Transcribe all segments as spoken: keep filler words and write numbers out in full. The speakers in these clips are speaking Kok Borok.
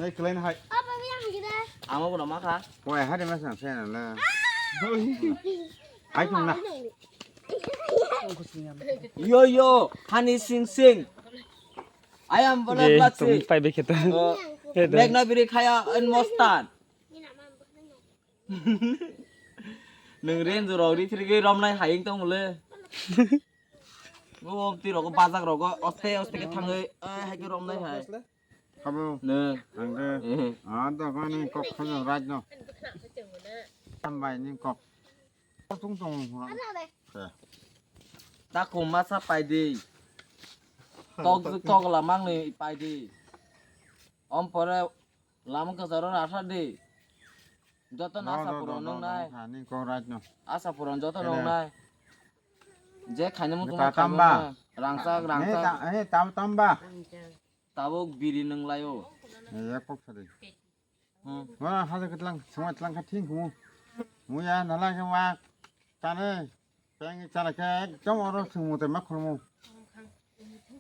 Nai kelain hai. Amo bono ma kha. Wai hari ma sang sen na. Hai tong na. Yo, yo, honey sing sing. I am Bala Ye, Blatsi. Tum pai be kheta. Oh, Hey, da. Megna biri khaya in Mostan. Nung range rok ri thri gwi romnai hayung tong mole. Go omti rogo bajak rogo oste oste ke thangwi, eh, hai ke romnai hai. Habo. Ne. Ang de. Eh. Ah, da gani kok khajang raj no. Tambai ni kok. Tung tong. Takum masa pai di. Tok tok la mang ni pai di. Om pore lam ka zaro rasa di. Joto na asa puron nung nai. Ni ko raj no. Asa puron joto nung nai. Je khaini mutung khaini nung nai. Rangchak rangchak. Eh, tam tam ba. Tabuk biri nung laio. Eh, ya kok sari. Hmm. Wah, haja ketlang, semua telang kating kumu. Muya nala ke wak. Tane. Peng chala khe ekdom oro chwng mwtai ma khulmo.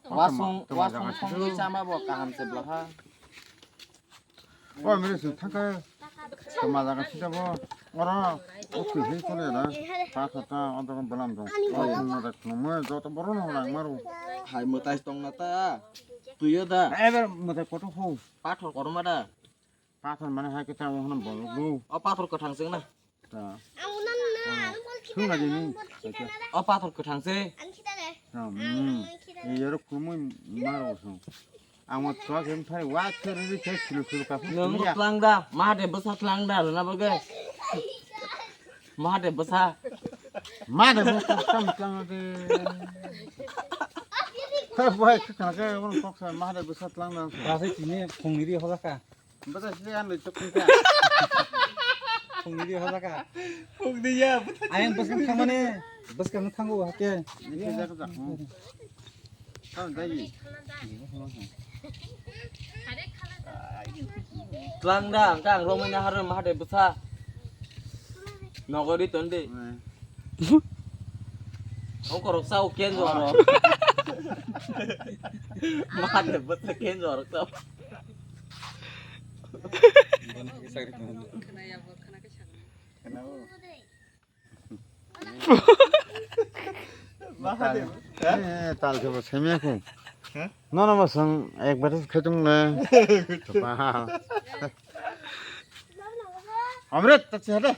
Wasung, wasung songwi chama bo kaham se bwla ha. O miri sung thangkhe toma jaga sida bo. Oro o twi hei chole da. Pa sa ta o dogon bwlam dong. O chwng mwtai khulmo joto borok no rang maro. Hai mwtai tong na ta. Tuyo da. Eber mwtai koto ho. Pathor korma da. Pathor mane hai khe tamo hwnwi bolok do. O pathor kwthang se na. Ta. Ang unan na, ang bol kita Thung na, lagi ang ni. Bol kita na. O pathor kwthang se. Ang kita na. Hmm. Ang kita na. Ei yoro kumui maro so. Ang mo twa kem thai wa khe ri khe silu silu ka. Nung tlang da, ma de bwsa tlang da na bagwi. Ma de bwsa. Ma de bwsa tlang tlang de. Hai bai kha kana khe kok sa ma de bwsa tlang da. Ba se tini phung ni ri hola ka. Bata sile an le chok ka. Phung ni di hola ka. Phung di ya. Ayang bwskang thangmani, bwskang thango hake. Ni ke jak jak. Tang dai. Tlang da, ang kang romai na har ma de bwsa. Nogori ton de. Ongkorok sa o kenjo aro. Ma de bwsa kenjo aro sa. Eh, tal ke bo semia ko. Nono bo sang ek baris khetung le. Amrit ta chhade.